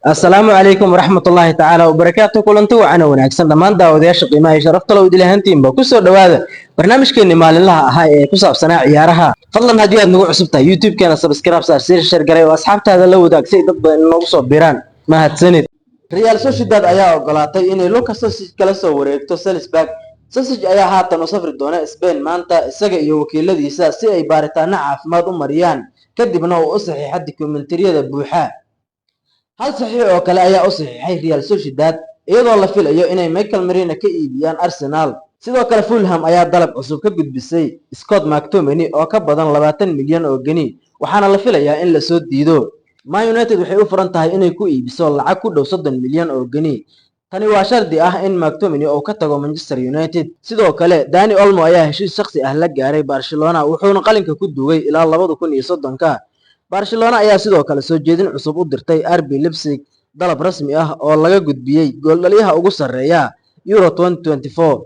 Asalaamu calaykum waraxmatullaahi tacaala wabarakaatu. Kulanti wacan oo wanaagsan dhammaan daawadayaasha qiimaha iyo sharafta low idilahantiinba, kusoo dhowaada barnaamijkeenni maalinlaha ahaa ee ku saabsanaa ciyaaraha. Fadlan, haddii aad nagu cusub tahay, YouTube-keena subscribe saar, sii share garay oo asxaabtaada la wadaag si ay dad badan inoogu soo biiraan. Mahadsanid. Real Sociedad ayaa ogolaatay inay Lucas Sucic kala soo wareegto Salzburg. Sucic ayaa haatan u safri doona Spain maanta, isaga iyo wakiiladiisa, si ay baaritaano caafimaad u mariyaan, kadibna uu u saxiixa dukumentariyada buuxa. Hal saxiix oo kale ayaa u saxiixay Real Sociedad, iyadoo la filayo inay Mikel Merino ka iibiyaan Arsenal. Sidoo kale, Fulham ayaa dalab cusub ka gudbisay Scott McTominay oo ka badan 20 milyan oo geni, waxaana la filayaa in lasoo diido. Man United waxay u furan tahay inay ku iibiso lacag ku dhow 30 milyan oo geni. Tani waa shardi ah in McTominay uu ka tago Manchester United. Sidoo kale, Dani Olmo ayaa heshiis shakhsi ah la gaaray Barcelona, wuxuuna qalinka ku duugay ilaa 2030-ka. Barcelona ayaa sidoo kale soo jeedin cusub u dirtay RB Leipzig, dalab rasmi ah oo laga gudbiyey gooldhaliyaha ugu sarreeya Euro 2024.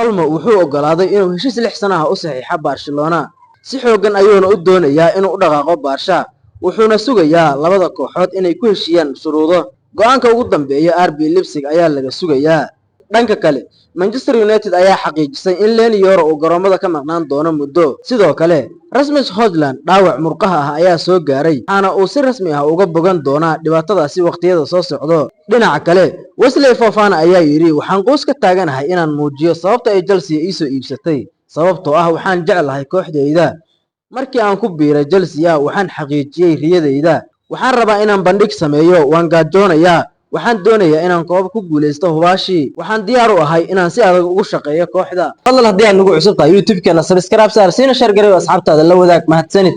Olmo wuxuu ogolaaday inuu heshiis 6 sano ah u saxiixo Barcelona, si xooggan ayuuna u doonayaa inuu u dhaqaaqo Barca, wuxuuna sugayaa labada kooxood inay ku heshiiyaan shuruudo. Go'aanka ugu dambeeya RB Leipzig ayaa laga sugayaa. Dhanka kale, Manchester United ayaa xaqiijisay in Leny Yoro uu garoomada ka maqnaan doono muddo. Sidoo kale, Rasmus Hojlund dhaawac murqaha ah ayaa soo gaaray, waxaana uu si rasmi ah uga bogan doonaa dhibaatadaasi waqtiyada soo socdo. Dhinaca kale, Wesley Fofana ayaa yidhi: "Waxaan quus ka taaganahay inaan muujiyo sababta ay Chelsea iisoo iibsatay, sababtoo ah waxaan jeclahay kooxdayda. Markii aan ku biiray Chelsea, waxaan xaqiijiyey riyadayda. Waxaan rabaa inaan bandhig sameeyo. Waan gaajoonayaa. Waxaan doonayaa inaan koobab ku guuleysto. Hubaashii waxaan diyaar u ahay inaan si adag ugu shaqeeyo kooxda." Fadlan, haddii aad nagu cusub tahay, YouTube-keena subscribe saar, siina share garay oo asxaabtaada la wadaag. Mahadsanid.